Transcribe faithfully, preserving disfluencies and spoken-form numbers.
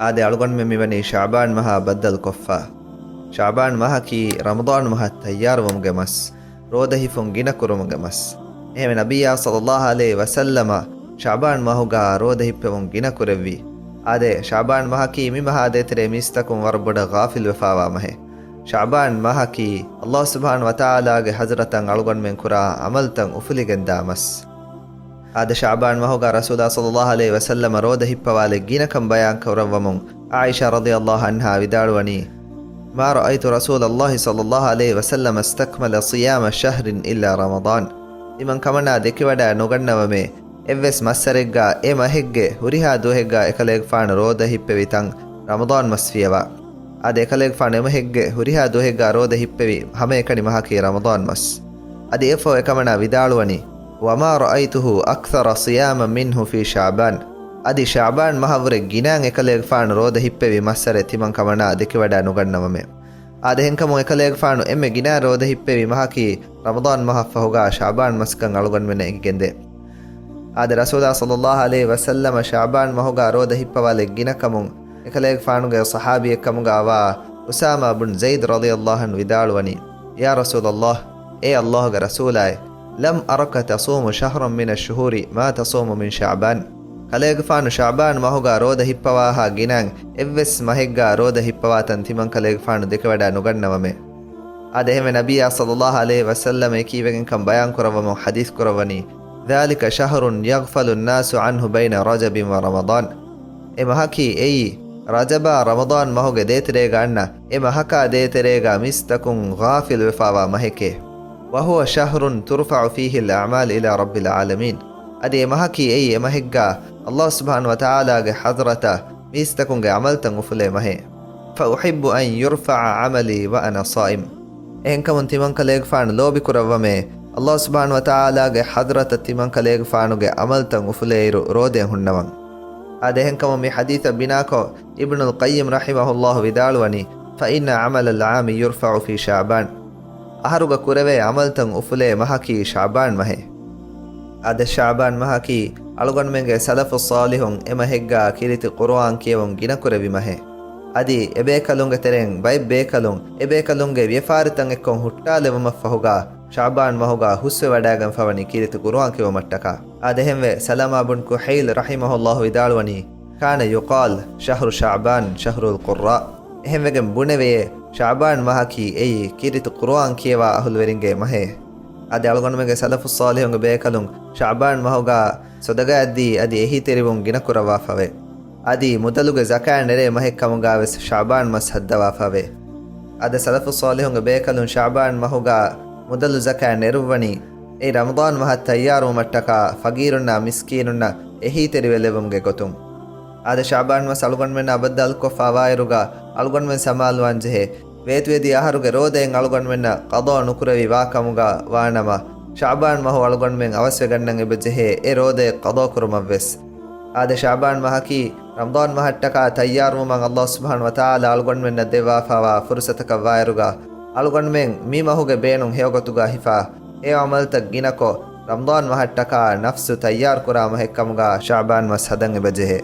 އާދެ، އަޅުގަނޑުމެން މިވަނީ ޝަޢުބާން މަހާ ބައްދަލުކޮށްފަ. ޝަޢުބާން މަހަކީ ރަމަޟާން މަހަށް ތައްޔާރުވުމުގެ މަސް، ރޯދަ ހިފުން ގިނަ ކުރުމުގެ މަސް. އެހެންވެ، ނަބިއްޔާ ޞައްލައްލާހު ޢަލައިހި ވަސައްލަމަ ޝަޢުބާން މަހުގަ ރޯދަ ހިއްޕެވުން ގިނަ ކުރެއްވި. އާދެ، ޝަޢުބާން މަހަކީ މި މަހާ ދޭތެރޭ މީސްތަކުން ވަރަށް ބޮޑަށް ޣާފިލްވެފާވާ މަހެއް. ޝަޢުބާން މަހަކީ ﷲ ސުބްޙާނަހު ވަތަޢާލާގެ ޙަޟްރަތަށް އަޅުގަނޑުމެން ކުރާ ޢަމަލުތައް އުފުލިގެންދާ މަސް. އާދެ، ޝަޢުބާން މަހުގަ ރަސޫލާ ޞައްލައްލާހު ޢަލައިހި ވަސައްލަމަ ރޯދަ ހިއްޕަވާލެއް ގިނަކަން ބަޔާން ކުރައްވަމުން، ޢާއިޝާ ރަޟިޔައްލާހު ޢަންހާ ވިދާޅުވަނީ، "ما رأيت رسول الله صلى الله عليه وسلم استكمل صيام شهر إلا رمضان." ތިމަން ކަމަނާ ދެކެވަޑާ ނުގަންނަވަމޭ، އެއްވެސް މައްސަރެއްގަ އެ މަހެއްގެ ހުރިހާ ދުވަހެއްގަ އެކަލޭގެފާނު ރޯދަ ހިއްޕެވި ތަން ރަމަޟާން މަސް ފިޔަވާ. އާދެ، އެކަލޭގެފާނު އެމަހެއްގެ ހުރިހާ ދުވަހެއްގަ ރޯދަ ހިއްޕެވި ހަމައެކަނި މަހަކީ ރަމަޟާން މަސް. އަދި އެއަށްފަހު އެކަމަނާ ވިދާޅުވަނީ، "وما رأيته أكثر صياما منه في شعبان." އަދި ޝަޢުބާން މަހަށްވުރެ ގިނައިން އެކަލޭގެފާނު ރޯދަ ހިއްޕެވި މައްސަރެއް ތިމަން ކަމަނާ ދެކެވަޑާ ނުގަންނަވަމޭ. އާދެ، އެހެންކަމުން އެކަލޭގެފާނު އެންމެ ގިނަ ރޯދަ ހިއްޕެވި މަހަކީ ރަމަޟާން މަހަށްފަހުގަ ޝަޢުބާން މަސްކަން އަޅުގަނޑުމެންނަށް އެނގިގެންދޭ. އާދެ، ރަސޫލާ ޞައްލައްލާހު ޢަލައިހި ވަސައްލަމަ ޝަޢުބާން މަހުގަ ރޯދަ ހިއްޕަވާލެއް ގިނަކަމުން އެކަލޭގެފާނުގެ ޞަޙާބީއެއްކަމުގައިވާ އުސާމާ ބުން ޒައިދު ރަޟިޔައްލާހު ޢަންހު ވިދާޅުވަނީ، "يا رسول الله، އޭ ﷲގެ ރަސޫލާއޭ، لم أرك تصوم شهرا من الشهور ما تصوم من شعبان." ކަލޭގެފާނު ޝަޢުބާން މަހުގަ ރޯދަ ހިއްޕަވާހާ ގިނައިން އެއްވެސް މަހެއްގަ ރޯދަ ހިއްޕަވާތަން ތިމަން ކަލޭގެފާނު ދެކެވަޑާ ނުގަންނަވަމޭ. އާދެ، އެހެންވެ، ނަބިއްޔާ ޞައްލައްލާހު ޢަލައިހި ވަސައްލަމަ އެކީވެގެންކަން ބަޔާން ކުރައްވަމުން ޙަދީޘް ކުރައްވަނީ، "ذلك شهر يغفل الناس عنه بين رجب ورمضان." އެ މަހަކީ އެއީ، ރަޖަބާ ރަމަޟާން މަހުގެ ދޭތެރޭގަ އަންނަ އެ މަހަކާ ދޭތެރޭގަ މީސްތަކުން ޣާފިލުވެފާވާ މަހެކޭ. "وهو شهر ترفع فيه الأعمال إلى رب العالمين." އަދި އެ މަހަކީ އެއީ އެ މަހެއްގަ ﷲ ސުބްޙާނަހު ވަތަޢާލާގެ ޙަޟްރަތަށް މީސްތަކުންގެ ޢަމަލުތައް އުފުލޭ މަހެއް. "فأحب أن يرفع عملي وأنا صائم." އެހެންކަމުން ތިމަން ކަލޭގެފާނު ލޯބި ކުރައްވަމޭ، ﷲ ސުބްޙާނަހު ވަތަޢާލާގެ ޙަޟްރަތަށް ތިމަން ކަލޭގެފާނުގެ ޢަމަލުތައް އުފުލޭއިރު ރޯދައެއް ހުންނަވަން. އާދެ، އެހެންކަމުން މި ޙަދީޘަށް ބިނާކޮށް، އިބްނުލް ޤައްޔިމް ރަޙިމަހުﷲ ވިދާޅުވަނީ، "فإن عمل العام يرفع في شعبان." އަހަރުގަ ކުރެވޭ ޢަމަލުތައް އުފުލޭ މަހަކީ ޝަޢުބާން މަހޭ. އާދެ، ޝަޢުބާން މަހަކީ އަޅުގަނޑުމެންގެ ސަލަފުއް ޞާލިޙުން އެ މަހެއްގަ ކީރިތި ޤުރުއާން ކިޔެވުން ގިނަ ކުރެވި މަހެއް. އަދި އެބޭކަލުންގެ ތެރެއިން ބައެއް ބޭކަލުން އެބޭކަލުންގެ ވިޔަފާރިތައް އެއްކޮށް ހުއްޓާލެވުމަށްފަހުގަ ޝަޢުބާން މަހުގަ ހުސްވެވަޑައިގެންފަވަނީ ކީރިތި ޤުރުއާން ކިޔެވުމަށްޓަކާ. އާދެ، އެހެންވެ، ސަލާމާ ބުން ކުޙައިލް ރަޙިމަހުﷲ ވިދާޅުވަނީ، "كان يقال شهر شعبان شهر القراء." އެހެންވެގެން ބުނެވެޔޭ، ޝަޢުބާން މަހަކީ އެއީ ކީރިތި ޤުރުއާން ކިޔަވާ އަހުލުވެރިންގެ މަހޭ. އަދި އަޅުގަނޑުމެންގެ ސަލަފުއް ޞާލިޙުންގެ ބޭކަލުން ޝަޢުބާން މަހުގަ ޞަދަޤާތްދީ އަދި އެހީތެރިވުން ގިނަ ކުރައްވާފަވޭ. އަދި މުދަލުގެ ޒަކާތް ނެރޭ މަހެއްކަމުގަވެސް ޝަޢުބާން މަސް ހައްދަވާފަވޭ. އަދި ސަލަފުއް ޞާލިޙުންގެ ބޭކަލުން ޝަޢުބާން މަހުގަ މުދަލު ޒަކާތް ނެރުއްވަނީ އެއީ ރަމަޟާން މަހަށް ތައްޔާރުވުމަށްޓަކާ ފަގީރުންނާ މިސްކީނުންނަށް އެހީތެރިވެލެއްވުމުގެ ގޮތުން. އާދެ، ޝަޢުބާން މަސް އަޅުގަނޑުމެންނާ ބައްދަލުކޮށްފާ ވާއިރުގަ އަޅުގަނޑުމެން ސަމާލުވާން ޖެހޭ، ވޭތުވެދިޔަ އަހަރުގެ ރޯދައިން އަޅުގަނޑުމެންނަށް ޤަޟާ ނުކުރެވި ވާކަމުގަ ވާނަމަ، ޝަޢުބާން މަހު އަޅުގަނޑުމެން އަވަސްވެގަންނަން އެބަ ޖެހޭ އެ ރޯދައެއް ޤަޟާ ކުރުމަށްވެސް. އާދެ، ޝަޢުބާން މަހަކީ ރަމަޟާން މަހަށްޓަކާ ތައްޔާރުވުމަށް ﷲ ސުބްޙާނަހު ވަތަޢާލާ އަޅުގަނޑުމެންނަށް ދެއްވާފާވާ ފުރުޞަތަކަށް ވާއިރުގަ، އަޅުގަނޑުމެން މި މަހުގެ ބޭނުން ހެޔޮގޮތުގަ ހިފާ އެ ޢަމަލުތައް ގިނަކޮށް، ރަމަޟާން މަހަށްޓަކާ ނަފްސު ތައްޔާރުކުރާ މަހެއްކަމުގަ ޝަޢުބާން މަސް ހަދަން އެބަޖެހޭ.